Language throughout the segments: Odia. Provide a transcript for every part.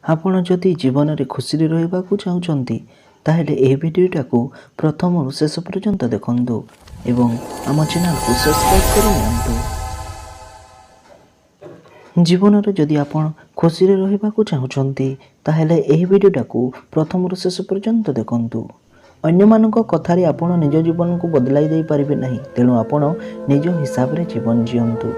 ଆପଣ ଯଦି ଜୀବନରେ ଖୁସିରେ ରହିବାକୁ ଚାହୁଁଛନ୍ତି, ତାହେଲେ ଏହି ଭିଡ଼ିଓଟାକୁ ପ୍ରଥମରୁ ଶେଷ ପର୍ଯ୍ୟନ୍ତ ଦେଖନ୍ତୁ ଏବଂ ଆମ ଚ୍ୟାନେଲକୁ ସବସ୍କ୍ରାଇବ୍ କରି ନିଅନ୍ତୁ। ଜୀବନରେ ଯଦି ଆପଣ ଖୁସିରେ ରହିବାକୁ ଚାହୁଁଛନ୍ତି, ତାହେଲେ ଏହି ଭିଡ଼ିଓଟାକୁ ପ୍ରଥମରୁ ଶେଷ ପର୍ଯ୍ୟନ୍ତ ଦେଖନ୍ତୁ। ଅନ୍ୟମାନଙ୍କ କଥାରେ ଆପଣ ନିଜ ଜୀବନକୁ ବଦଳାଇ ଦେଇପାରିବେ ନାହିଁ, ତେଣୁ ଆପଣ ନିଜ ହିସାବରେ ଜୀବନ ଜିଅନ୍ତୁ।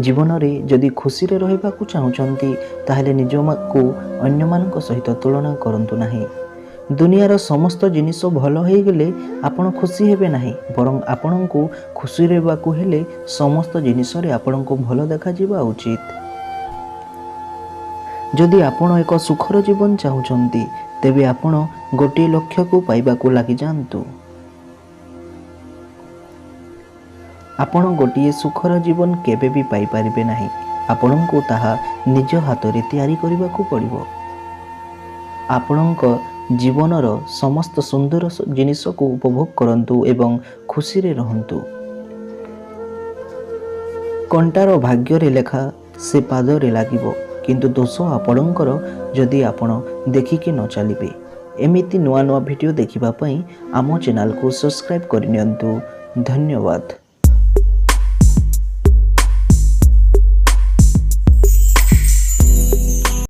ଜୀବନରେ ଯଦି ଖୁସିରେ ରହିବାକୁ ଚାହୁଁଛନ୍ତି, ତାହେଲେ ନିଜକୁ ଅନ୍ୟମାନଙ୍କ ସହିତ ତୁଳନା କରନ୍ତୁ ନାହିଁ। ଦୁନିଆର ସମସ୍ତ ଜିନିଷ ଭଲ ହୋଇଗଲେ ଆପଣ ଖୁସି ହେବେ ନାହିଁ, ବରଂ ଆପଣଙ୍କୁ ଖୁସି ରହିବାକୁ ହେଲେ ସମସ୍ତ ଜିନିଷରେ ଆପଣଙ୍କୁ ଭଲ ଦେଖାଯିବା ଉଚିତ। ଯଦି ଆପଣ ଏକ ସୁଖର ଜୀବନ ଚାହୁଁଛନ୍ତି, ତେବେ ଆପଣ ଗୋଟିଏ ଲକ୍ଷ୍ୟକୁ ପାଇବାକୁ ଲାଗିଯାଆନ୍ତୁ। ଆପଣ ଗୋଟିଏ ସୁଖର ଜୀବନ କେବେ ବି ପାଇପାରିବେ ନାହିଁ, ଆପଣଙ୍କୁ ତାହା ନିଜ ହାତରେ ତିଆରି କରିବାକୁ ପଡ଼ିବ। ଆପଣଙ୍କ ଜୀବନର ସମସ୍ତ ସୁନ୍ଦର ଜିନିଷକୁ ଉପଭୋଗ କରନ୍ତୁ ଏବଂ ଖୁସିରେ ରହନ୍ତୁ। କଣ୍ଟାର ଭାଗ୍ୟରେ ଲେଖା ସେ ପାଦରେ ଲାଗିବ, କିନ୍ତୁ ଦୋଷ ଆପଣଙ୍କର ଯଦି ଆପଣ ଦେଖିକି ନ ଚାଲିବେ। ଏମିତି ନୂଆ ନୂଆ ଭିଡ଼ିଓ ଦେଖିବା ପାଇଁ ଆମ ଚ୍ୟାନେଲକୁ ସବସ୍କ୍ରାଇବ୍ କରିନିଅନ୍ତୁ। ଧନ୍ୟବାଦ।